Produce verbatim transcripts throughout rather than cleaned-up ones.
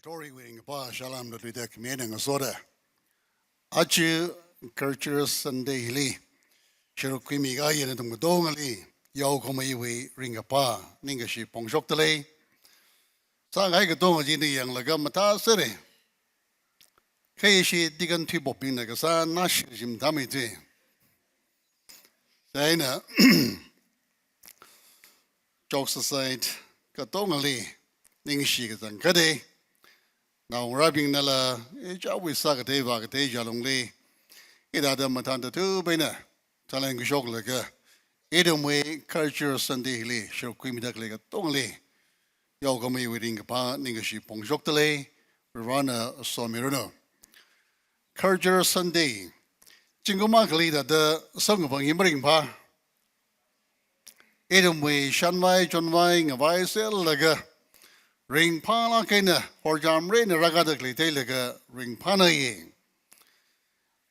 Glory wui ringkaphā salam da luida khami eina ngasoda, aja Culture Sunday hili sharuk khuimi kahai nathum katongali yaokhameiwui ringkaphā ningkashi phongshokda lei. Sāngai katonga chi ina yanglaga mathāsera. Kha ishi Deacon Thuipopbingna kasā nashir jim tamei tui. Chieina, jokes aside, katongali ningshi kachangkhat, naongarābingnala, ichāwui sākathei vākathei jalungli, hithāda mathānda thupaina, talent kashoklaga, ithumwui Culture Sunday hili sharuk khuimida khalei katongali yaokhameiwui ringkaphā ningkashi phongshokda lei, Varena somiranu. Culture Sunday, zingkum akhali thāda samkaphang hi maringphā. Ithumwui shanvai chonvai ngavaiserlaga, ringphālāk eina horchamrei eina rākada khalei theilaga ringphānāya.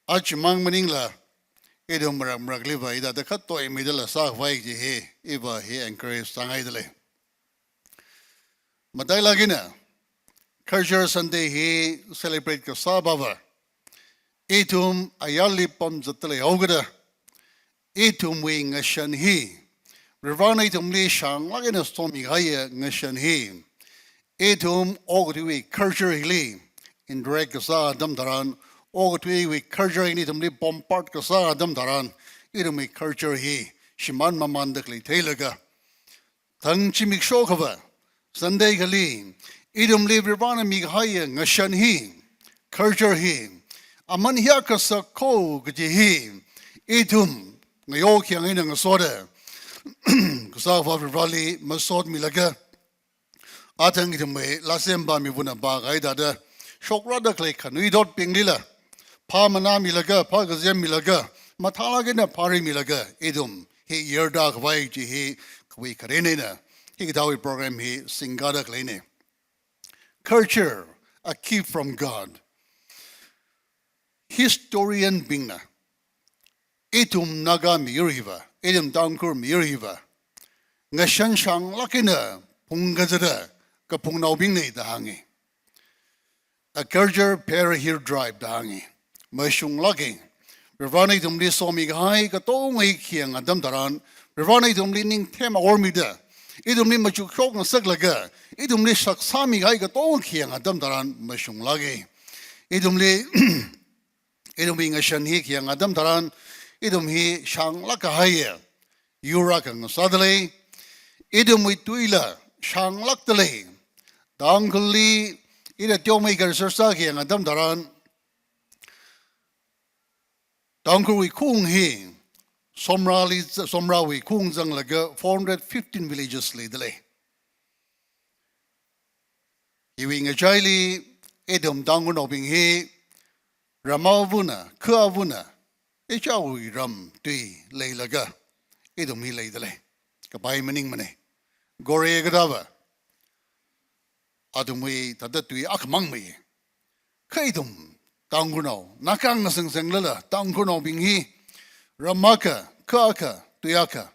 Ajamang maningla, ithum marak marakliva hithāda khatoi midala sākhavai kaji hi, iva hi encourage sāngaida lei. Matailāk eina, Culture Sunday hi celebrate kasāpava, ithum ayarli pamzatda leihaokida, ithumwui ngashan hi, Varena ithumli shānglāk eina somikahaiya ngashan hi, ithum okathuiwui culture hili interact kasā atam tharan, okathuiwui culture hina ithumli bombard kasā atam tharan, ithumwui culture hi shimān mamānda khalei theilaga, thang zimiksho akhava, Sunday akhali, ithumli Varena mikahaiya ngashan hi, culture hi, aman hiyākha sākho kaji hi, ithum ngayo khayang eina ngasoda, kasā Vareli masotmilaga, athang ithumwui lāsempa mibingna pākahai thāda, shokrāda khalei khanuithotbinglila, phāmanāmilaga, phākazemmilaga, mathālāk eina phāreimilaga, ithum hi yarda khavai kaji hi, kawui kharena eina, hikathāwui program hi singkāda khaleina. Culture, a gift from God. Historian bingna, ithum Naga miyur hiva, ithum Tangkhul miyur hiva, ngashan shānglāk eina phungkazata kaphungnaobingna da hānga. A culture bearer here tribe da hānga. Mashunglāka. Varena ithumli somikahai katonga hi khayang atam tharan, Varena ithumli ningthem awor mida, ithumli machukshok ngasaklaga, ithumli shaksāmikahai katonga khayang atam tharan mashunglāka. Ithumli, ithumwui ngashan hi khayang atam tharan, ithum hi shānglāk kahaiya yur akha ngasāda lei, ithumwui tuila shānglākda lei. Tangkhulli, ina teomeikha research sākhayang atam tharan, Tangkhulwui khaung hi, Somrali, Somrawui khaung zanglaga four hundred fifteen villages leida lei. Iwui ngachaili, ithum Tangkhulnaobing hi, ram avāna, kha avāna, ichāwui ram tui leilaga, ithum hi leida lei. Kapai maningmana. Gorei kathāva, athumwui thāda tui akhamang mai. Kha ithum Tangkhulnao, Naga ngasāngsanglala, Tangkhulnaobing hi, ram akha, kha akha, tui akha,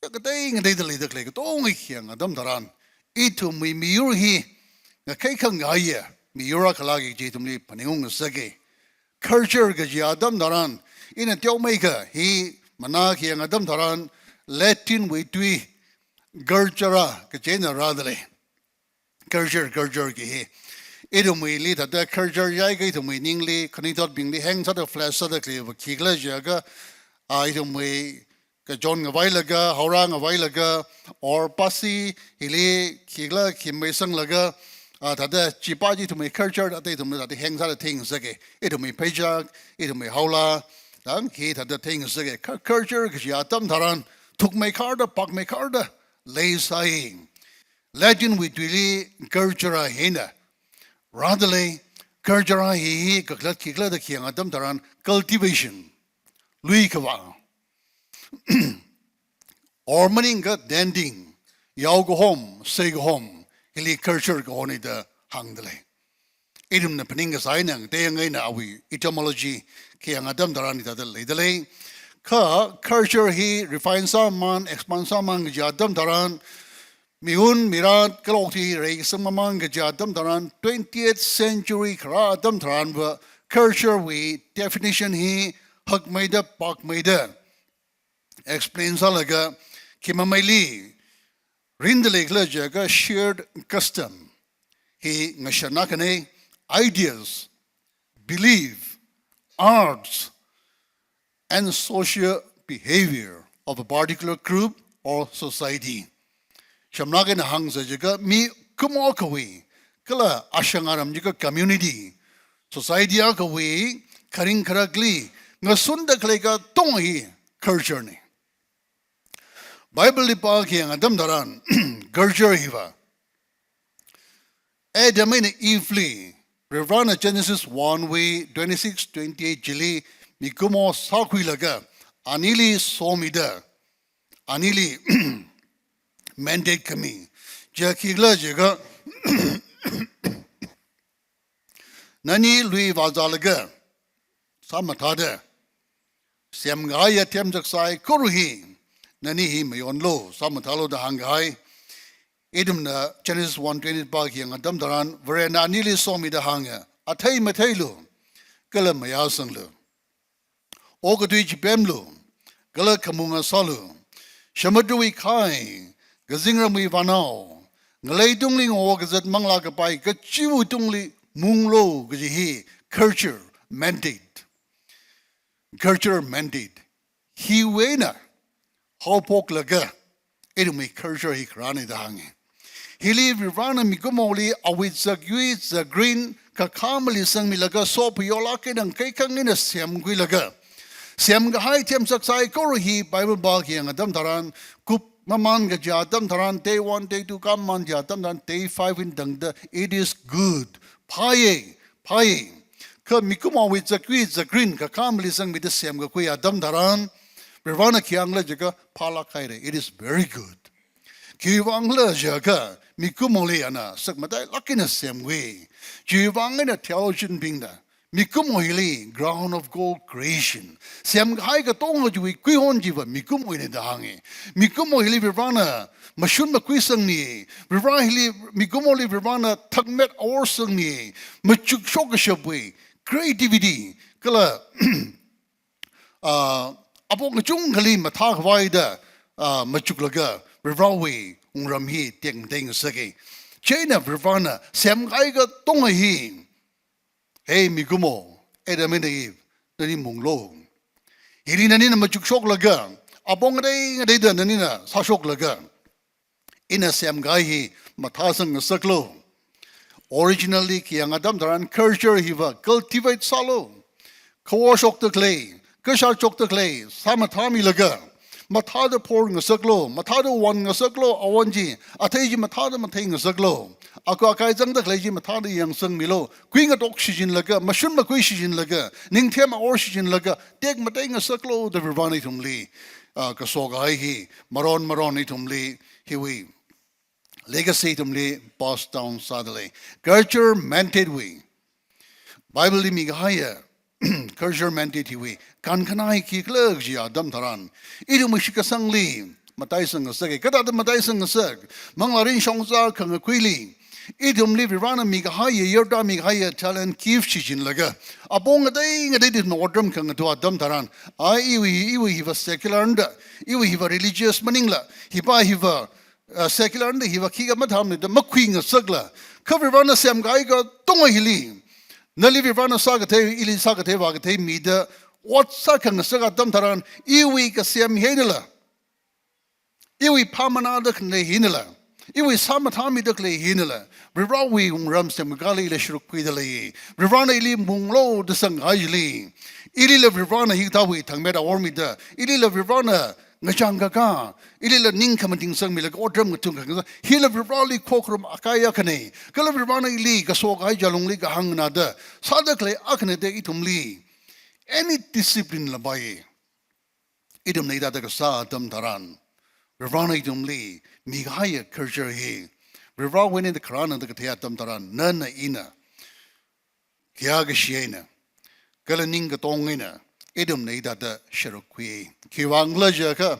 ya katei ngateida leida khalei katonga hi khayang atam tharan, ithumwui miyur hi ngakhai khangaiya miyur akhala kaji ithumli phaningung ngasaka. Culture kaji atam tharan, ina teomeikha hi manā khayang atam tharan, Latin wui tui, cultura kajina rāda lei. Culture, culture kaji hi. Ithumwuili thāda culture jiakha ithumwui ningli, khanuithotbingli hang sāda flash sāda khaleiva khikhala jiakha, a, ithumwui kachon ngavailaga, haora ngavailaga, or Pasi hili khikhala khi maisanglaga, a, thāda chipa chi ithumwui culture thāda ithumwui thāda hang sāda theingasaka. Ithumwui pheichak, ithumwui haola, thang hi thāda theingasaka. Cu-, culture kaji atam tharan, thukmeikharda, pakmeikharda leisai. Latin wui tuili cultura hina rāda lei, cultura hi, hi kakhalat khikhala da khayang atam tharan cultivation, lui khavā. Or maningakha tending, yao kahom, sei kahom, hili culture kahona da hāngda lei. Ithumna phaning kasā eina, tei yang eina awui etymology khayang atam tharan hithāda leida lei. Kha culture hi refine sāmamān, expand sāmamān kaji atam tharan, Mihun, mirat, kala okathui reisang mamān kaja atam tharan, twentieth century kharā atam tharanva culture wui definition hi hakmeida, pakmeida explain sālaga, khi mameili rinda leikhala jiakha shared custom hi ngashan akhana, ideas, belief, arts, and social behavior of a particular group or society. Shamlak eina hāngsa jiakha mikumo akhawui, kala ashang aram jiakha community, society akhawui kharing kharakli ngasunda khalei katonga hi culture na. Bible li pākhayang atam tharan, culture hiva Adam eina Eve li, Varivarana Genesis one wui twenty-six, twenty-eight chili mikumo sākhuilaga, anili somida, anili mandate khami. Chi khikhala jiakha, nani lui vāzālaga, sāmathāda semkahai athemchak saikora hi, nani hi mayonlu, sāmathālu da hāngkahai. Ithumna Genesis one twenty pākhayang atam tharan, Varena anili somida hānga, athei matheilu, kala mayāsanglu. Okathui chipemlu, kala khamunga sālu. Samudrawui khai, kazingramwui vānao, ngalei tungli ngokazat manglā kapai kachiwui tungli munglu kaji hi culture mandate. Culture mandate. Hiwui eina haophoklaga, ithumwui culture hi kharāna da hānga. Hili Varivarana mikumoli awui zakyui, zakrin, kakhā mali sangmilaga, sophayolāk eina ngakeikhang eina semkhuilaga, semkahai themchak saikora hi Bible pākhayang atam tharan, kup mamān kaja atam tharan, day one, day two, kāmamān kaja atam tharan, day five eina tangda, it is good. Phāya, phāya. Kha mikumowui zakyui, zakrin, kakhā mali sangmida semkakhui atam tharan, Varivarana khi hāngkhala jiakha phālāk haira. It is very good. Khiwui vāngkhala jiakha, mikumoli ana sakmatailāk eina semkhui. Chiwui vāng eina theologian bingna mikumo hili ground of God creation, semkahai katonga chiwui kuihon chiva mikumowuina da hānga. Mikumo hili Varivarana mashun makhuisangmi, Varivara hili, mikumoli Varivarana thakmet aworsangmi, machukshok kashapwui creativity, kala, ah, apong kachungkhali mathākhavai da, ah, machuklaga, Varivarawui wungram hi tekmatei ngasaka. Chieina Varivarana semkahai katonga hi, hey mikumo, Adam eina Eve, nani munglu. Hili nanina machukshoklaga, apong ngatei ngateida nanina sāshoklaga, ina semkahai hi mathāsang ngasaklu. Originally khayang atam tharan culture hiva cultivate sālu. Khawo shokda khalei, kashā shokda khalei, sāmathāmilaga, mathāda phor ngasaklu, mathāda won ngasaklu, awon chi, athei chi mathāda mathei ngasaklu. Aku akai zangda khalei chi mathāda yangsangmilu, kui ngatok shichinlaga, mashun makhui shichinlaga, ningthem awor shichinlaga, tekmatei ngasaklu da Varivarana ithumli, ah, kaso kahai hi, maron maron ithumli, hiwui legacy ithumli pass down sāda lei. Culture mandate wui, Bible li mikahaiya culture mandate hiwui kankhanai khikhala kaji atam tharan, ithumwui shitkasangli mataisang ngasaka. Kathāda mataisang ngasak? Manglārin shongza khangakhuili, ithumli Varivarana mikahaiya, yarda mikahaiya talent gift shichinlaga, apong ngatei ngateida ithumna otram khangatha atam tharan, ai iwui, iwui hiva secular da, iwui hiva religious maningla, hipa hiva, ah, secular da, hiva khikha mathāmana da makhui ngasakla, kha Varivarana semkahai katonga hili, nali Varivarana sākathei, ili sākathei, vākathei mida ot sākhangasak atam tharan, iwui kasem hi einala, iwui phāmana da khalei hi einala, iwui sāmathāmida khalei hi einala, Varivarawui wungram semkakāli ila sharuk khuida lei. Varivarana ili munglu da sangkahai chili, ilila Varivarana hikathāwui thangmet awormida, ilila Varivarana ngachang kakā, ilila ning khamathing sangmilaga otram ngathung khangasak, hila Varivarali khokharum akai akhana, kala Varivarana ili kaso kahai chi alungli kahāngna da sāda khalei akhana da ithumli, any discipline la pai, ithumna hithāda kasā atam tharan, Varivarana ithumli mikahaiya culture hi, Varivarawui eina da kharāna da kathei atam tharan, nana ina khayākashi eina, kala ning katong eina, ithumna hithāda sharuk khui. Khiwui vāngkhala jiakha,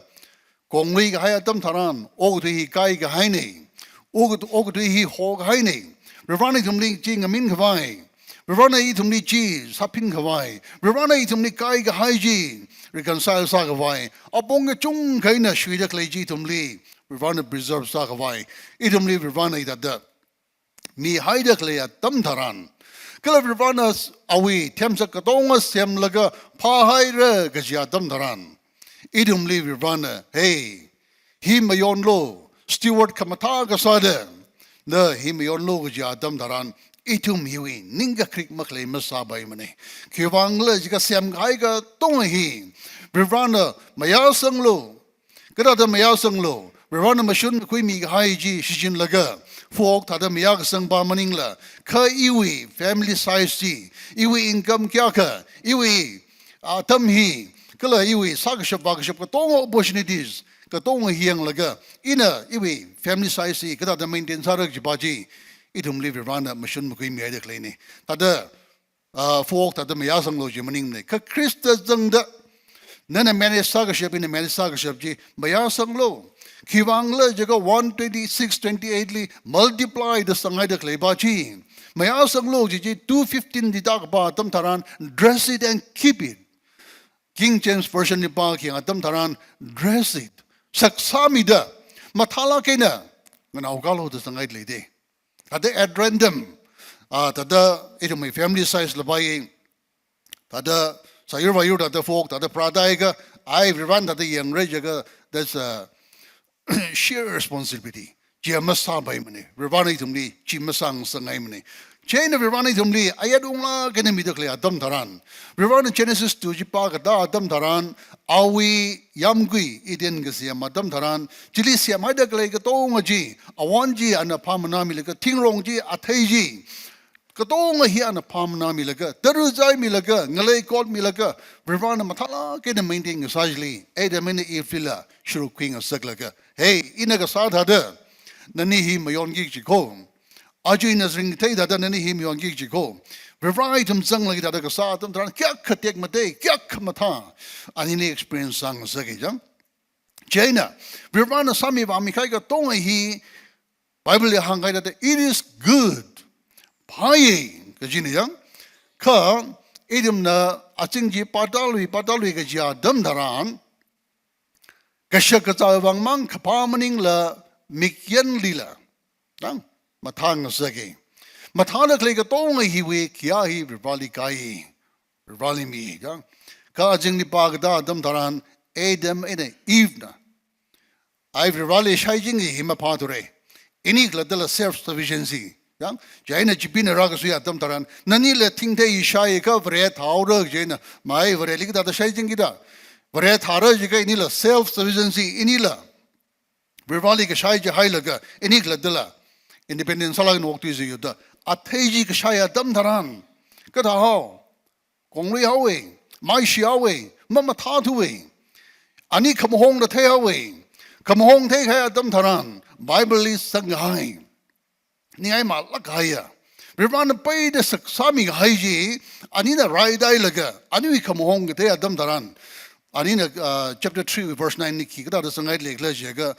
konglui kahai atam tharan, okathui hi kai kahaina, Okathui, okathui hi hokahaina. Varivarana ithumli chi ngaminkhavai. Varivarana ithumli chi sāphinkhavai. Varivarana ithumli kaikahai chi reconcile sākhavai. Apong kachungkha eina shuida khalei chi ithumli Varivarana preserve sākhavai. Ithumli Varivarana hithāda mihaida khalei atam tharan, kala Varivarana awui themsak katonga semlaga phāhaira kaji atam tharan, ithumli Varivarana, hey, hi mayonlu, steward khamathā kasāda, na hi mayonlu kaji atam tharan, ithum hiwui ningkakrik makhalei masāpaimana. Khiwuivang khala jiakha semkahai katonga hi Varivarana mayāsanglu, kathāda mayāsanglu, Varivarana mashun makhuimi kahai chi shichinlaga, phok thāda mayākasangpa maningla, kha iwui family size chi, iwui income kayākha, iwui, ah, atam hi, kala iwui sākashap vākashap katonga opportunities katonga hi yanglaga, ina iwui family size hi kathāda maintain sāra kajipa chi, ithumli Varivarana mashun makhuimihaida khaleina. Thāda, ah, phok thāda mayāsanglu chi maningmana. Kha Khrista zangda, nana manage sākashap, ina manage sākashap chi mayāsanglu. Khiwuivang khala jiakha one twenty-six twenty-eight li multiply da sanghaida khaleipa chi, mayāsanglu chi chi two fifteen di tākapa atam tharan, dress it and keep it. King James Version li pākayang atam tharan, dress it. Saksāmida, mathālāk eina nganaokālu da sanghaida leida. Thāda at random, ah, thāda ithumwui family size la pai, thāda sāyur vāyur thāda phok thāda pharāda kha, ai Varivarana thāda yangra jiakha, that's a shared responsibility. Chi masāpaimana. Varivarana ithumli chi masāngasakngaimana. Chieina Varivarana ithumli ayat unglāk eina mida khalei atam tharan, Varivarana Genesis two chi pākatā atam tharan, awui yāmgui Eden kasem atam tharan, chili semhaida khalei katonga chi, awon chi ana phāmanāmilaga, thingrong chi, athei chi, katonga hi ana phāmanāmilaga, tara zaimilaga, ngalei kotmilaga, Varivarana mathālāk eina maintain kasā chili, Adam eina Eve lila shuruk khuingasaklaga, hey, ina kasā thāda, nani hi mayonki kaji kho. Aja ina ringthei thāda nani hi mayonki kaji kho. Varivara ithum zanglaga thāda kasā atam tharan kayākha tekmatei, kayākha mathā, anili experience sāngasaka jang. Chieina, Varivarana sāmivāmikahai katonga hi, Bible li hāngkahai thāda, "It is good." Phāya, kajina jang. Kha, ithumna azing chi pātālui, pātālui kaji atam tharan, kashak kazā vāngmang kaphā maningla mikyanlila, dang, mathāngasaka. Mathāda khalei katonga hiwui khayā hi Varivarali kai, Varivarali mi, dang. Kha azingli pākatā atam tharan Adam eina Eve na, ai Varivarali shaichingki hi maphāthura. Ini khalattala self sufficiency. Dang, chieina chibingna rākasui atam tharan, nanila thingthei shaiakha Vare thāhaora chieina, mai Vareli kathāda shaichingki da. Vare thāra jiakha inila self sufficiency, inila Varivarali kashai chi hailaga, ini khalattala independent sālaga okthuisa yuda. Athei chi kashai atam tharan, kathāhao, konglui haowa, maishi haowa, mamathāthuwa. Ani khamahongla theihaowa. Khamahong theikahai atam tharan, Bible li sangkahai, ningai malāk kahaiya, Varivarana peida saksāmikahai chi, anina raidailaga, aniwui khamahong kathei atam tharan, anina, uh, chapter three verse nine li khi kathāda sanghaida leikhala jiakha,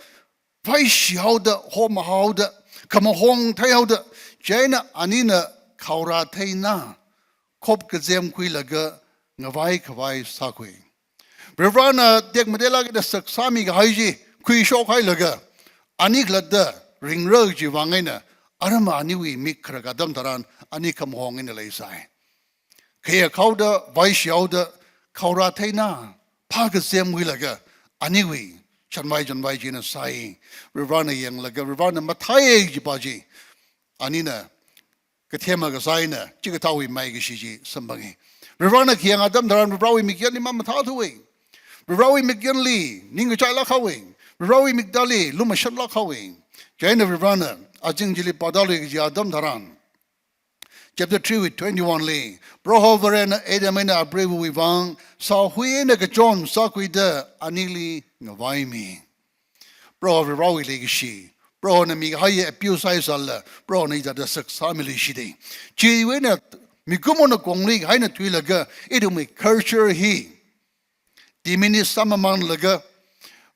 vaishi haoda, homhaoda, khamahong theihaoda, chieina anina khaora theina, khop kazem khuilaga ngavai khavai sākhui. Varivarana tekmateilāk eina saksāmikahai chi khuishokhailaga, ani khalatta ringra kaji vāng eina, aram aniwui mik kharak atam tharan, ani khamahong eina leisai. Khayākhaoda, vaishihaoda, khaora theina, phākazem khuilaga, aniwui shanvai chanvai china sai. Varivarana yanglaga, Varivarana mathāya kajipa chi, anina kathema kasā eina, chikathāwui maikashi chi samphangi. Varivarana khayang atam tharan, Varivarawui mikyanli mamathāthuwa. Varivarawui mikyanli ningkachailāk haowa. Varivarawui miktāli lumashanlāk haowa. Chieina Varivarana azing chili pātālui kaji atam tharan, chapter three wui twenty-one li, Proho Varena Adam eina apreiva̱wui vang sāhui eina kachon sākhuida anili ngavaimi. Proho Varivarawui leikashi, Prohona mikahaiya appeal saisālala, Prohona hithāda saksāmiluishita. Chiwui eina mikumona kongli kahaina thuilaga, ithumwui culture hi diminish sāmamanlaga,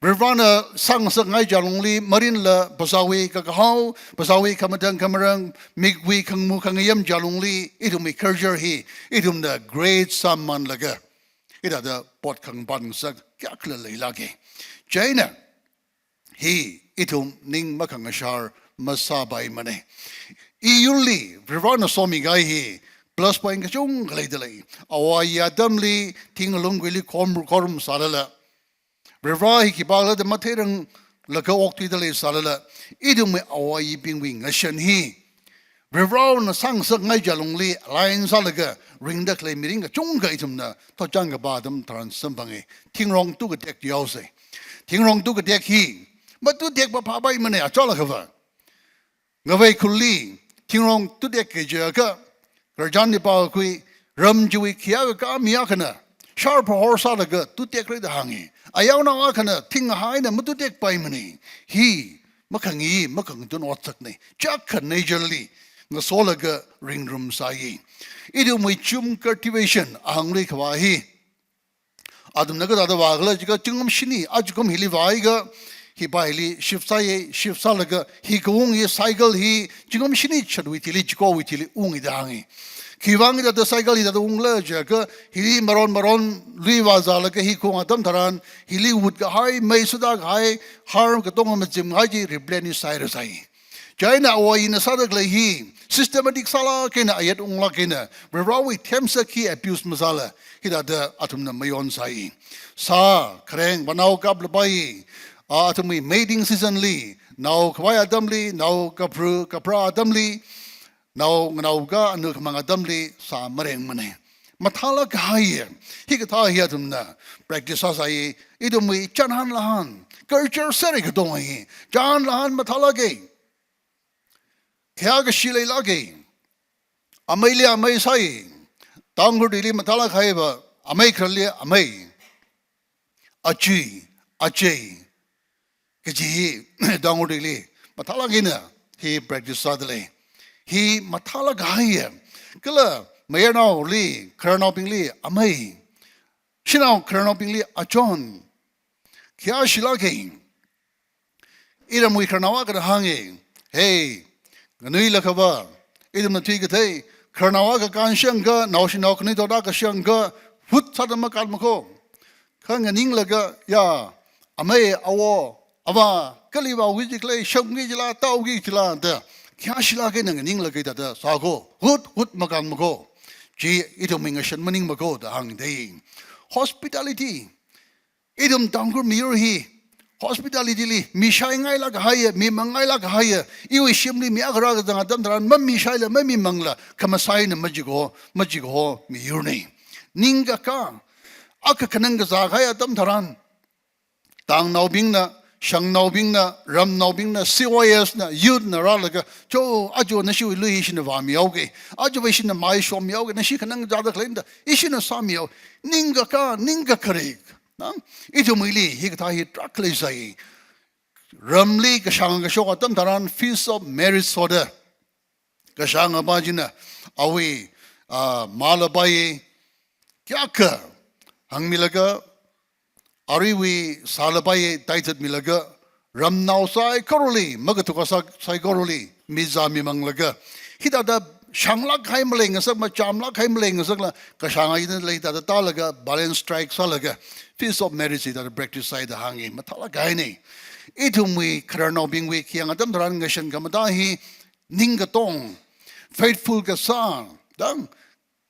Varivarana sāngasakngai chi alungli marinla phasāwui kakahao, phasāwui khamathān khamarān, mikwui khangmu khangayam chi alungli, ithumwui culture hi, ithumna grade sāmanlaga, hithāda pot khangaphan ngasak kayākhala leilāka. Chieina, hi ithum ning makhangashar masāpaimana. Iyurli, Varivarana somingai hi, plus point kachungkha leidalei. Awui atamli, thing alungwuili khom-, khorumsālala, Varivara hi khipākhala da matheiranglaga okthuida leisālala, ithumwui awui ibingwui ngashan hi, Varivarana sāngasakngai chi alungli align sālaga ringda khalei mirin kachungkha ithumna thotchān kapā atam tharan samphanga. Thingrong tukatek yaosei. Thingrong tukatek hi matutekpa phāpaimana, achālakhava. Ngavei khulli, thingrong tutek kajiakha, Khararchan li pākakhui, ram chiwui khayākakā mi akhana, shar phahor sālaga tutekra da hānga. Ayaonao akhana, thing ahaina matutekpaimana. Hi, makhangi, makhangatun otsakna. Chākha nature li, ngasolaga ringrumsai. Ithumwui chum cultivation, ahangli khavā hi, athumna kathāda vākhala jiakha zingkum shini, a zingkum hili vāhaiakha, hi pa hili shift sāya, shift sālaga, hi kaung hi cycle hi, zingkum shini chatwui thili, zingkumwui thili unga da hānga. Khiwuivang hithāda cycle hithāda ungkhala jiakha, hili maron maron lui vāzālaga hi kaung atam tharan, hili wood kahai, mei suda kahai, har katonga mazimhai chi replenish sāhairasai. Chieina awui ina sāda khalei hi, systematic sālāk eina, ayat unglāk eina, Varivarawui themsak hi abuse masāla, hithāda athumna mayonsai. Sā, khareng, vānao kaplapai, a, athumwui mating season li, nao khavai atamli, nao kapru, kapra atamli, nao nganaoka, anu khamang atamli, sā marengmana. Mathālāk kahai, hikathā hi athumna, practice sāsai, ithumwui chānhan lahān, culture sāra katonga hi, chānhan lahān mathālāka. Khayākashi leilāka. Ameili amei sāi. Tangkhulli mathālāk kahai pa, amei khararli amei. Achi, achei. Kaji hi, Tangkhulli mathālāk eina hi practice sādalei. Hi mathālāk kahai. Kala mayarnaoli, khararnaobingli amei. Shanao khararnaobingli achon. Khayāshilāka. Iramwui khararnao akhana hānga, "Hey, nganuilakhava, ithumna thuikathei, khararnao akha kānshangakha, naoshinao khanuithot akha shangakha, hut sāda makānmakho. Kha nganinglaga, ya, amei, awo, avā, kali vāki jikhala, shāki jila, tāki jila," da, khayāshilāk eina nganinglaga hithāda sākho, hut, hut makānmakho. Chi ithumwui ngashan maningmakho da hāngdalei. Hospitality. Ithum Tangkhul miyur hi, hospitality li, mishaingailāk kahaiya, mimangngailāk kahaiya, iwui shimli mi akha rākazang atam tharan, mamishaila, mamimangla, khamasai eina majiko, majiko miyurna. Ningkakā, akha khanang kazā kahai atam tharan, tangnaobingna, shangnaobingna, ramnaobingna, C Y S na, youth na rālaga, "Cho, aja nashiwui lui hi ishina vāmihaoga, aja ishina mai shommihaoga, nashi khanang kazāda khaleina da, ishina sāmihao." Ningkakā, ningkakharik. Na, ithumwuili, hikathā hi tarākha leisai. Ramli kashāng kashok atam tharan Feast of Merit soda. Kashāng apa china, awui, ah, mala pai, kayākha, hāngmilaga, aruiwui sāla pai, taithatmilaga, ramnao saikorali, makathuk kasā saikorali, mizā mimanglaga. Hithāda shānglāk kahai maleingasakmana, chāmlāk kahai maleingasakla, kashāng eina leida thāda tālaga, balance strike sālaga, Feast of Merit hithāda practice sāi da hānga, mathālāk kahaina. Ithumwui khararnaobingwui khayang atam tharan ngashan khamatā hi, ning katong, faithful kasā, dang,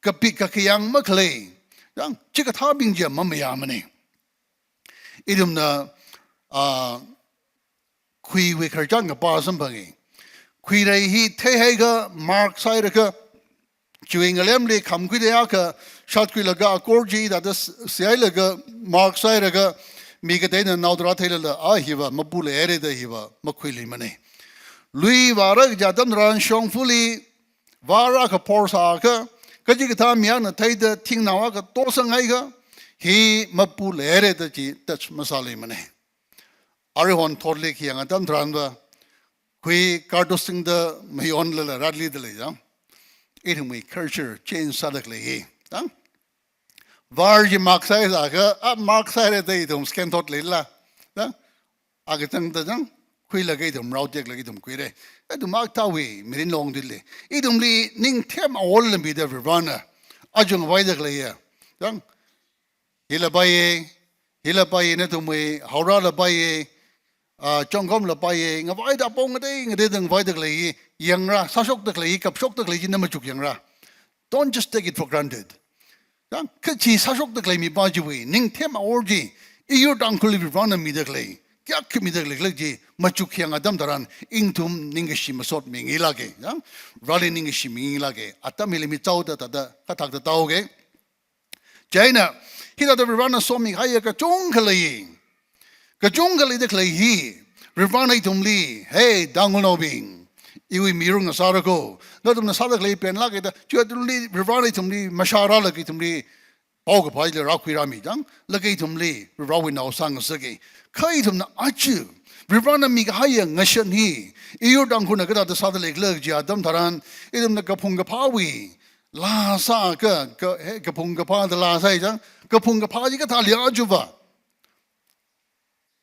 kapik kakayang makhalei, dang, chikathābing chi mamayāmana. Ithumna, ah, khuiwui khararchan kapā samphanga. Khuirei hi theihaiakha mark sāhaiakha, chiwui ngalemli khamkhuida akha, shatkhuilaga akor chi thāda s-, sihailaga mark sāhaiakha, mi kateina naodarā theilala, "Ah, hiva mapu leihaira" da hiva makhuiluimana. Lui vāra kaja atam tharan shongfali vāra kaphor sāakha, kachikathā mi akhana theida thingnao akha tosanghaiakha, "Hi mapu leihaira" da chi touch masāluimana. Aruihon thotli khayang atam tharanva, khui kartusingda mayonlala rālidalei jang. Ithumwui culture change sāda khalei hi. Jang. Var chi mark sāhaiakha, ah, mark sāhaira da ithum scan thot leila. Jang. Akachangda chang, khuilaga ithum rao teklaga ithum khuira. Ithum akthāwui mirin longdili. Ithumli ningthem awor lamida Varivarana. Achung vaida khaleiya. Chang, hila paiya, hila paiya nathumwui, haorala paiya, ah, chongkhomla paiya, ngavaida apong ngatei ngateida ngavaida khalei, yangra, sāshokda khalei, kapshokda khalei chi na machuk yangra. Don't just take it for granted. Chang, kachi sāshokda khalei mipā chiwui ningthem awor chi, iyur Tangkhulli Varivarana mida khalei, kayākha mida khalei khala chi machuk yang atam tharan, ithum ningkashi masot mingilāka. Chang, Vareli ningkashi mingilāka. Atam hili michaoda thāda, kathakda taoka. Chieina, hithāda Varivarana somikahaiya kachungkha lei. Kachungkha leida khalei hi, Varivarana ithumli, hey, Tangkhulnaobing, iwui miyur ngasārako, nathumna sāda khalei penlāka da, chiwui athumli, Varivarana ithumli, mashārālaga ithumli, paokaphā chili rākhuirāmi chang, laga ithumli, Varivarawui nao sāngasaka. Kha ithumna aja, Varivarana mikahaiya ngashan hi, iyur Tangkhulna kathāda sāda leikhala kaji atam tharan, ithumna kaphung kaphāwui, laa sāakha, ka, he, kaphung kaphāda laa sāi chang, kaphung kaphā chi kathāli aja va.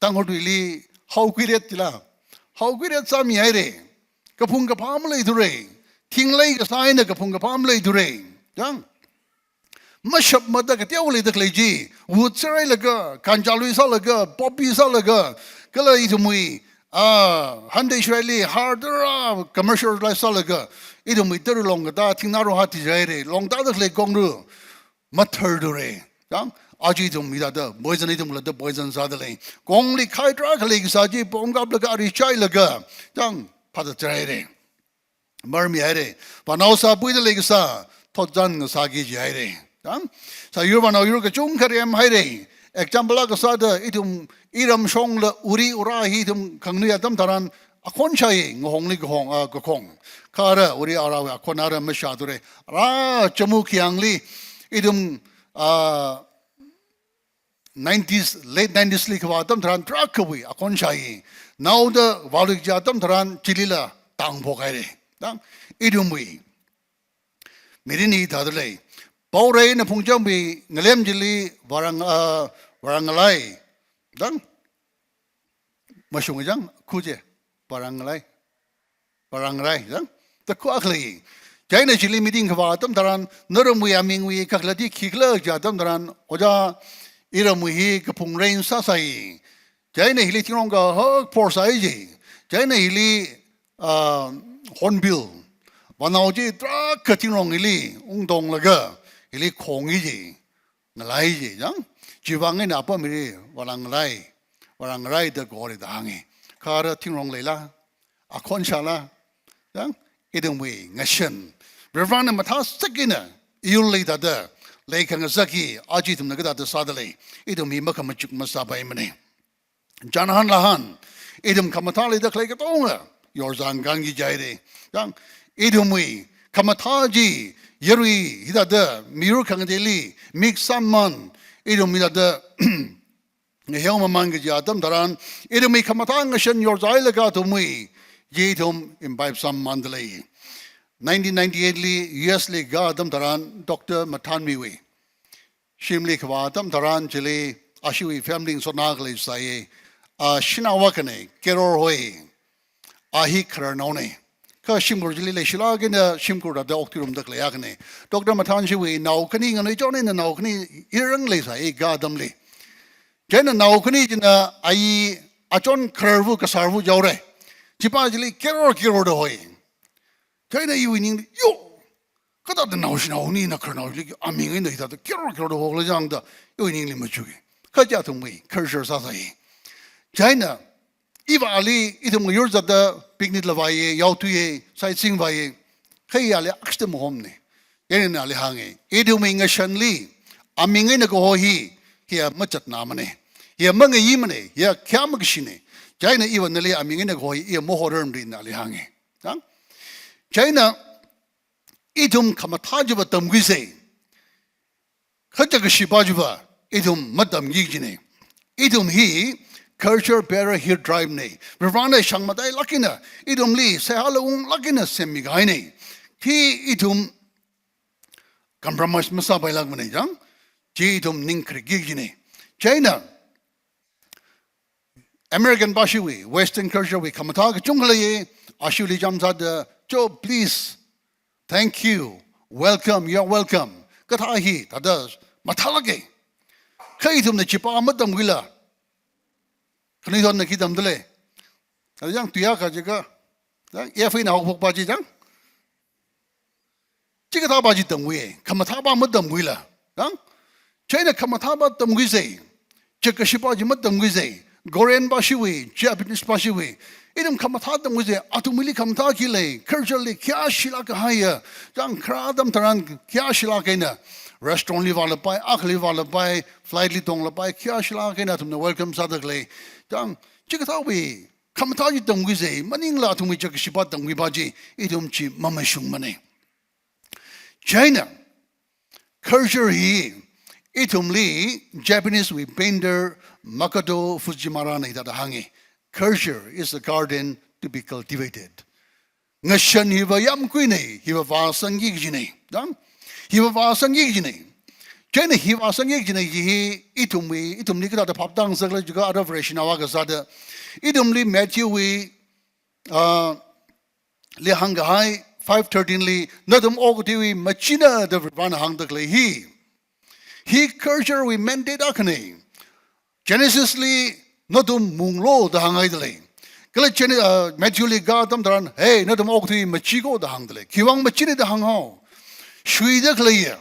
Tangkhul tuili, haokhuiret chila. Haokhuiret sāmihaira. Kaphung kaphā maleithura. Thinglei kasā eina kaphung kaphā maleithura. Chang, mashapmada kateokha leida khalei chi. Wood sārailaga, ganja lui sālaga, poppy sālaga, kala ithumwui, ah, hande shraili, har tara, commercialize sālaga, ithumwui tara longkatā, thingnā ro hati jaira, longtāda khalei kongru, mathardura. Chang, aja ithum hithāda, poison ithum khalatta poison sāda lei. Kongli khai tarākha leikasā chi, pongkaplaga ari chailaga, chang, phāda charaira. Marmihaira. Vānao sāpuida leikasā, thotchan ngasāki jihaira. Chang, sāyur vānao yur kachungkha remhaira. Example akha sāda, ithum iram shongla uri ura hi ithum khanganui atam tharan, akhon shāi, ngahongli kahong, ah, kakhong. Kha ara, uri arawui akhon ara mashāthura. Ara, chamu khayangli, ithum, ah, nineties, late nineties li kavā atam tharan, tarākhawui akhon shāi. Naoda vālui kaji atam tharan, chilila tangphok haira. Chang, ithumwui mirin hi thāda lei. Paorei eina phungchāmwui ngalem chili Varang, ah, Varangalai. Chang, mashung chang, khu chi, Varangalai. Varangalai, chang, takhu akha lei. Chieina chili meeting kavā atam tharan, naramwui amingwui kakhalat hi khikhala kaji atam tharan, ojā, iramwui hi kaphung rain sāsai. Chieina hili thingrong kahak phor sāi ji. Chieina hili, ah, hornbill, vānao chi tarākha thingrong hili ungtonglaga, hili khongi ji. Ngalai ji, chang, chiwui vang eina apam hili, Varangalai, Varangalai da kori da hāngi. Kha ara thingrong leila, akhon shāla, chang, ithumwui ngashan. Varivarana mathāsak eina, iyurli thāda, leikhangasak hi, aja ithumna kathāda sāda lei, ithum hi makhamachuk masāpaimana. Chānhān lahān, ithum khamathā leida khalei katonga, yorzangkhanki jihaira. Chang, ithumwui khamathā chi, yarui hithāda, miyur khangateili, mik sāmamān, ithum hithāda, ngaheo mamān kaji atam tharan, ithumwui khamathā ngashan yorzailaga athumwui, chi ithum imbibe sāmamānda lei. Nineteen ninety-eight li U S li kaka atam tharan, Doctor Mathanmiwui shimli kavā atam tharan chili, ashiwui family ngasotna akha leisai, ah, shanao akhana, Keror hoi, a hi khararnaona. Kha shimkhur chili leishilāk eina shimkhur thāda okthuirumda khalei akhana. Doctor Mathan shiwui nao khani nganuichon eina nao khani iran leisai kaka atamli. Chieina nao khani china a hi achon khararva kasārva jaora. Chipa chili Keror Keror da hoi. Chieina iwui ningli, yo, kathāda naoshinao anina khararnaoli aming eina hithāda Keror Keror da hokhala chang da, iwui ningli machuki. Kha chi athumwui kharshar sāsai. Chieina, iva ali, ithum ngayur zatda picnic la vāya, yaothuiya, sightseeing vāya. Kha i ali akhashda mahomna. Chieina ali hānga, ithumwui ngashanli, aming eina kaho hi, hiya machatnāmana. Hiya mangayimana, hiya khayā makashina. Chieina iva nali aming eina kaho hi, hiya mahorarmara da ali hānga. Chang? Chieina, ithum khamathā chiva tamkhuisa. Khacha kashipa chiva, ithum matamki kajina. Ithum hi culture bearer hill tribe na. Varivarana shang matailāk eina, ithumli seihāla unglāk eina semikahaina. Khi ithum compromise masāpailākmana chang, chi ithum ningkharikki kajina. Chieina, American pāshiwui, Western culture wui khamathā kachungkha leiya, ashiwuili chāmsāda, "Cho, please, thank you, welcome, you're welcome," kathā hi thāda mathālāka. Kha ithumna chipā matamkhuila, khanuithotna khi tamdalei? Thāda chang tuiya kha jiakha, chang, F A na haophokpa chi chang. Chikathāpa chi tamkhui, khamathāpa matamkhuila. Chang? Chieina khamathāpa tamkhuisa, chākashipā chi matamkhuisa, Korean pāshiwui, Japanese pāshiwui, ithum khamathā tamkhuisa, athumwuili khamathā khi lei, culture li khayāshilāk kahaiya, chang, kharā atam tharan khayāshilāk eina, restaurant li vālapai, akhali vālapai, flight li tonglapai, khayāshilāk eina athumna welcome sādalei. Chang, chikathāwui khamathā chi tamkhuisa, maningla athumwui chākashipā tamkhuipā chi, ithum chi mamashungmana. Chieina, culture hi, ithumli Japanese wui painter Makoto Fujimura na hithāda hānga, "Culture is a garden to be cultivated." Ngashan hiva yāmkuina, hiva vāsangki kajina. Chang? Hiva vāsangki kajina. Chieina hi vāsangki kajina hi, ithumwui, ithumli kathāda phaptāngasakla jiakha ara Vareshinao akha sāda, ithumli Matthew wui, ah, li hāngkahai five thirteen li, "Nathum okathuiwui machina," da Varivarana hāngdalei hi. Hi culture wui mandate akhana. Genesis li, "Nathum munglu," da hānghaidalei. Kala Gene-, ah, Matthew li kha atam tharan, "Hey, nathum okathui machi ko," da hāngdalei. Khiwuivang machina da hānghao? Shuida khaleiya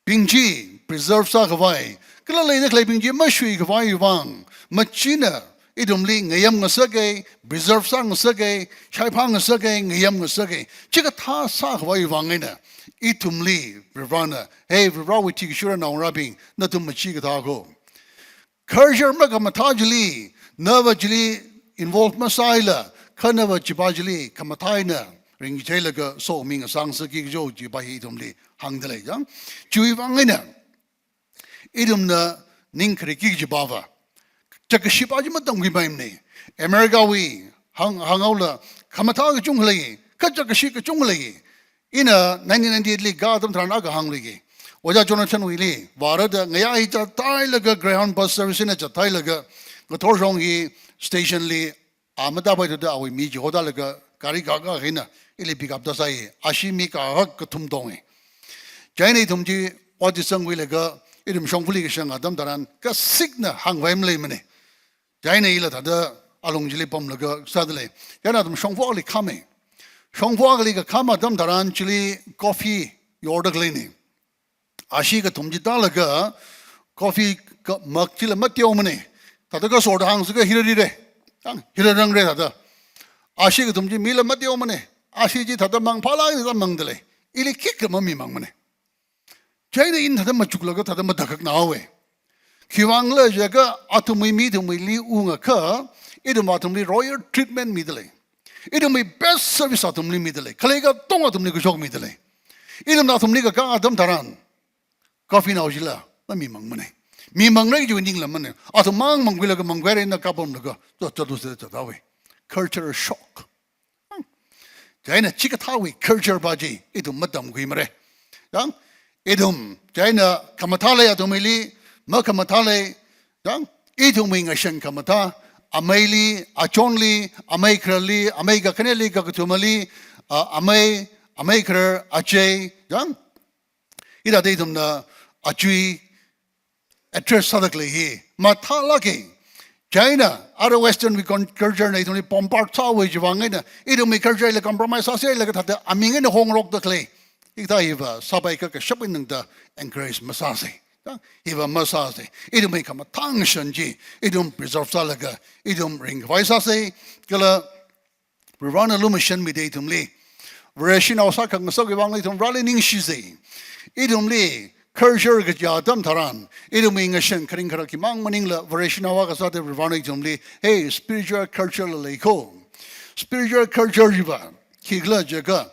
bing chi preserve sākhavai, kala leida khaleibing chi mashuikhavai vang, machina ithumli ngayamngasaka, preserve sāngasaka, shaiphāngasaka, ngayamngasaka. Chikathā sākhavai vang eina, ithumli Varivarana, "Hey, Varivarawui thikashura naongarābing, nathum machi kathā ko." Culture makhamathā chili, nava chili involve masāla, kha nava chipā chili khamathā eina ringchailaga somi ngasāngasakki kajo chipā hi ithumli hāngdalei chang. Chiwui vang eina, ithumna ningkharikki kajipāva, chākashipā chi matamkhuipaimana. America wui hāng, hānghaola, khamathā kachungkha lei, kha chākashi kachungkha lei. Ina nineteen ninety-eight li kha atam tharan akha hāngluiki. Ojā Jonathan wuili vārada ngayā hi zathailaga Greyhound bus service eina zathailaga Ngathor Shong hi station li a matāpaithuda awui mi chi hotalaga gari kaka hina ili pick up tāsai. Ashi mi kaka kathum tonga. Chieina ithum chi ot chi sangkhuilaga ithum shongfali kashang atam tharan kasikna hāngvai maleimana. Chieina ila thāda alung chili pamlaga sādalei. Chieina athum shongfali khāma. Shongfali kakhā atam tharan chili coffee yorda khaleina. Ashi kathum chi tālaga coffee ka mug chila mateomana. Thāda kasorda hāngsākha hira rira. Hang, hira rangra thāda. Ashi kathum chi mila mateomana. Ashi chi thāda mangphālāk eina thāda mangdalei. Ili khikha mamimangmana. Chieina ina thāda machuklaga thāda matakhak naowe. Khiwuivangkhala jiakha athumwui mi ithumwuili ungakha, ithum athumli royal treatment midalei. Ithumwui best service athumli midalei. Khalei katonga athumli kashok midalei. Ithumna athumli kakā atam tharan, coffee nao chila mamimangmana. Mimangra jiwui ningla mana. Athum mang mangkhuilaga mangkhuira eina kapamlaga, zat zatlusa zathāwe. Culture shock. Chieina chikathāwui culture pā chi ithum matamkhuimara. Chang, ithum chieina khamathā lei athumwuili, makhamathā lei. Chang, ithumwui ngashan khamathā, ameili, achonli, amei khararli, amei kakhaneli, kakathumali, a, amei, amei kharar, achei. Chang, hithāda ithumna achui address sāda khalei hi mathālāka. Chieina ara Western wui con-, culture na ithumli bombard sāhaowa chiwui vang eina ithumwui culture la compromise sāsālaga thāda aming eina hongrokda khalei. Hikathā hiva sāpaikha kashap eina tangda encourage masāsa. Chang, hiva masāsa. Ithumwui khamathā ngashan chi ithum preserve sālaga ithum ringkhavai sāsa. Kala Varivarana lumashanmida ithumli, Vareshinao sākhangasakwui vangla ithum Vareli ningshisa. Ithumli culture kaja atam tharan, ithumwui ngashan kharing kharak khimang maningla Vareshinao akha sāda Varivarana ithumli, hey, spiritual culture la lei ko. Spiritual culture chiva khikhala jiakha,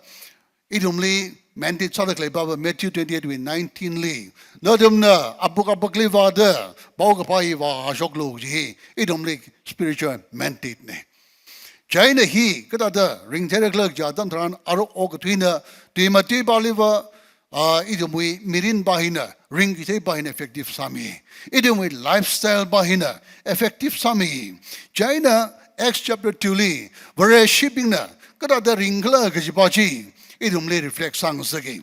ithumli mandate sāda khalei pāva Matthew twenty-eight wui nineteen li, nathumna apuk apakli vāda paokaphā hi vāhāshoklu kaji hi ithumli spiritual mandate na. Chieina hi kathāda ringtheira khala kaja atam tharan ara okathuina tui matuipāliva, ah, ithumwui mirin pa hina, ringkathei pa hina effective sāmi. Ithumwui lifestyle pa hina effective sāmi. Chieina Acts chapter two li, Vareshibingna kathāda ringkhala kaji pa chi, ithumli reflect sāngasaka.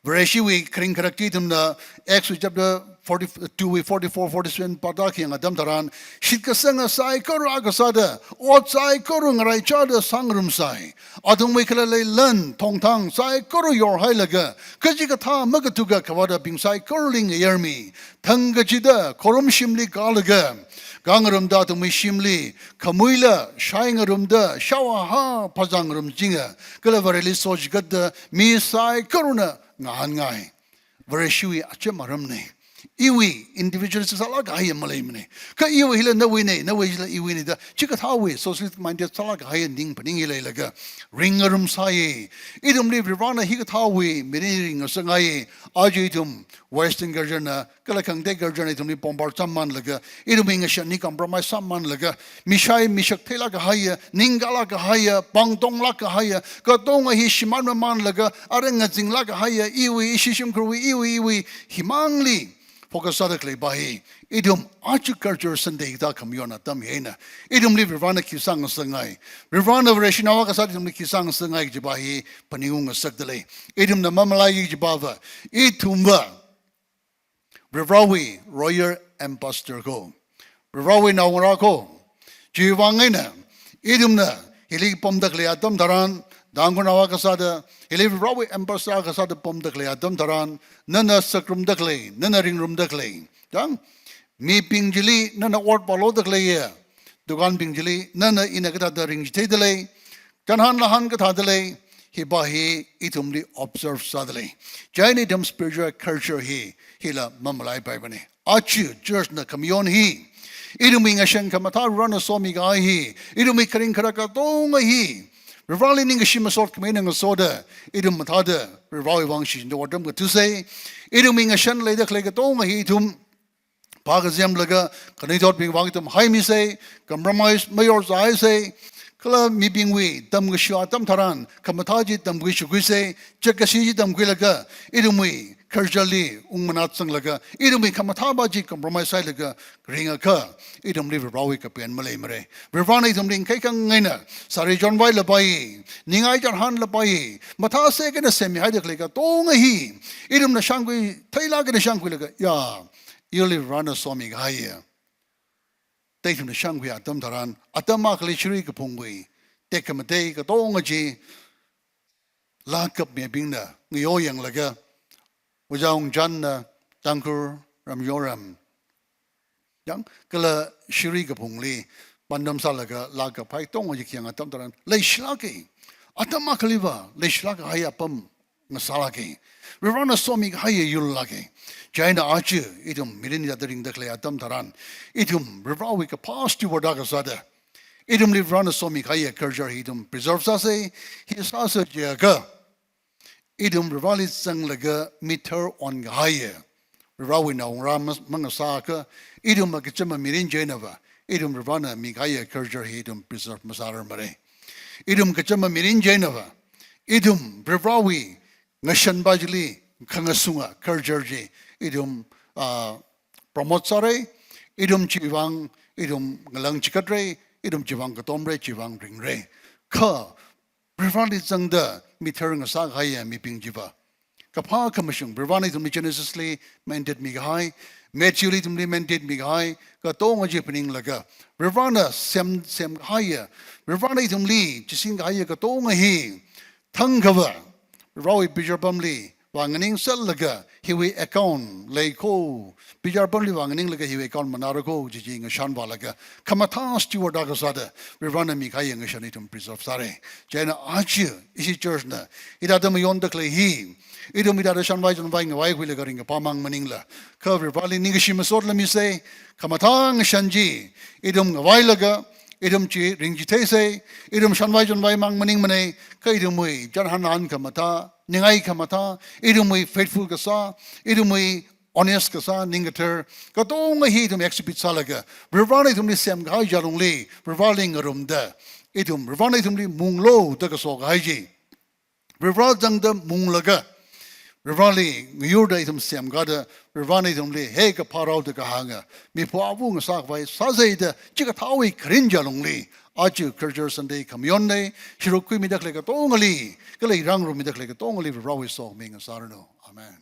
Vareshiwui kharing kharak chi ithumna Acts chapter forty-two wui forty-four, forty-seven pāda khayang atam tharan, shitkasanga saikora kasāda, ot saikora ngaraichada sāngarumsai. Athumwui khalalei lan, thongthang saikora yorhailaga, kachikathā makatuka khavātabing saikorali ngayarmi. Thang kachida khorumshimli kālaga, kāngarumda athumwui shimli, khamuila, shaingarumda, shaoaha phazāngarumchinga, kala Vareli sochigatda, mi saikorana ngahānngai. Vareshiwui acham aramna. Iwui individualist sālāk kahaiya maleimana. Kha iwui hila nawuina, nawui hila iwuina da, chikathāwui socialist minded sālāk kahaiya ning phaning hi leilaga, ringngarumsai. Ithumli Varivarana hikathāwui mirin ringngasakngai. Aja ithum Western culture na, kala khangatei culture na ithumli bombard sāmānlaga, ithumwui ngashan hi compromise sāmānlaga, mishai mishak theilāk kahaiya, ningkalāk kahaiya, pāngtonglāk kahaiya, katonga hi shimān mamānlaga, arui ngazinglāk kahaiya, iwui, ishi shimkhurwui, iwui, iwui, himangli focus sāda khalei pa hi, ithum aja culture Sunday hithā khamayon atam hi eina, ithumli Varivarana khi sāngasakngai, Varivarana Vareshinao akha sāda ithumli khi sāngasakngai kaji pa hi phaningungngasakda lei. Ithumna mamalaiki kaji pava, ithumva Varivarawui royal ambassador ko, Varivarawui naongarā ko. Chiwui vang eina, ithumna hili pamda khalei atam tharan, Tangkhulnao akha sāda, hili Varivarawui ambassador akha sāda pamda khalei atam tharan, nana sakrumda khalei, nana ringrumda khalei, chang, mibing chili nana ot vāloda khaleiya, dukanbing chili nana ina kathāda ringchitheida lei, kanhan lahan kathāda lei, hi pa hi ithumli observe sāda lei. Chieina ithum spiritual culture hi, hila mamalaipaimana. Aja church na khamayon hi, ithumwui ngashan khamathā Varivarana somikahai hi, ithumwui kharing kharak katonga hi, Varivarali ningkashi masot khamei eina ngasoda, ithum mathāda Varivarawui vang shichinda otram kathusei. Ithumwui ngashan leida khalei katonga hi ithum phākazemlaga, khanuithotbing vang ithum haimisei, compromise mayorzāhaisei, kala mibingwui tamkashiya atam tharan, khamathā chi tamkhui shukhuisei, chakashi chi tamkhuilaga, ithumwui culture li ungmanat sanglaga, ithumwui khamathā pa chi compromise sāhailaga, ringakha, ithumli Varivarawui kapen maleimara. Varivarana ithumli ngakhai khangai eina, sari chonvai lapai, ningai chānhan lapai, mathāsek eina semmihaida khalei katonga hi, ithumna shāngkhui, theilāk eina shāngkhuilaga, ya, ili Varivarana somikahaiya da ithumna shāngkhui atam tharan, atam akhali shiri kaphungwui tekhamatei katonga chi, laa kapmibingna ngayo yanglaga, Ojā Ungchanna Tangkhul ramyoram, chang, kala shiri kaphungli pandam sālaga laa kaphai katonga chi khayang atam tharan, leishilāka. Atam akhaliva leishilāk kahai apam ngasālāka. Varivarana somikahaiya yullāka. Chieina aja ithum mirin hithāda ringda khalei atam tharan, ithum Varivarawui kaphā steward akha sāda, ithumli Varivarana somikahaiya culture hi ithum preserve sāsei. Hi sāsa jiakha, ithum Varivarali zanglaga mithar onkahaiya Varivarawui naongarā ma-, mangasāakha, ithum akachama mirin chieina va, ithum Varivarana mikahaiya culture hi ithum preserve masārarmara. Ithum kachama mirin chieina va, ithum Varivarawui ngashan pa chili khangasunga culture chi ithum, ah, promote sāra, ithum chiwui vang, ithum ngalang chigatra, ithum chiwui vang katomra, chiwui vang ringra. Kha Varivarali zangda mithar ngasākahaiya mibing chiva, kaphā khamashung, Varivarana ithumli Genesis li mandate mikahai, Matthew li ithumli mandate mikahai katonga chi phaninglaga, Varivarana sem, semkahaiya, Varivarana ithumli chisingkahaiya katonga hi, thangkhava Varivarawui bichar pamli vānganingsetlaga, hiwui account lei ko, bichar pamli vānganinglaga hiwui account manāra ko, chi chi ngashanvālaga, khamathā steward akha sāda, Varivarana mikahaiya ngashan ithum preserve sāra. Chieina aja ishi church na hithāda mayonda khalei hi, ithum hithāda shanvai chonvai ngavaikhuilaga ringkaphā mang maningla, kha Varivarali ningkashi masot lāmisei. Khamathā ngashan chi ithum ngavailaga, ithum chi ringchitheisei, ithum shanvai chonvai mang maningmana, kha ithumwui chānhan lānhan khamathā, ningai khamathā, ithumwui faithful kasā, ithumwui honest kasā, ning kathar, katonga hi ithum exhibit sālaga, Varivarana ithumli semkahai jalungli, Varivarali ngarumda, ithum Varivarana ithumli munglo da kasokahai chi, Varivara zangda munglaga, Varivarali ngayurda ithum semkada, Varivarana ithumli, he kaphā rao da kahānga, miphua avu ngasākhavai sāsei da, chikathāwui kharing jalungli, aja Culture Sunday khamayonli, shiruk khuimida khalei katongali, kala rāngarumida khalei katongali, Varivarawui sokhami ngasāranu. Amen.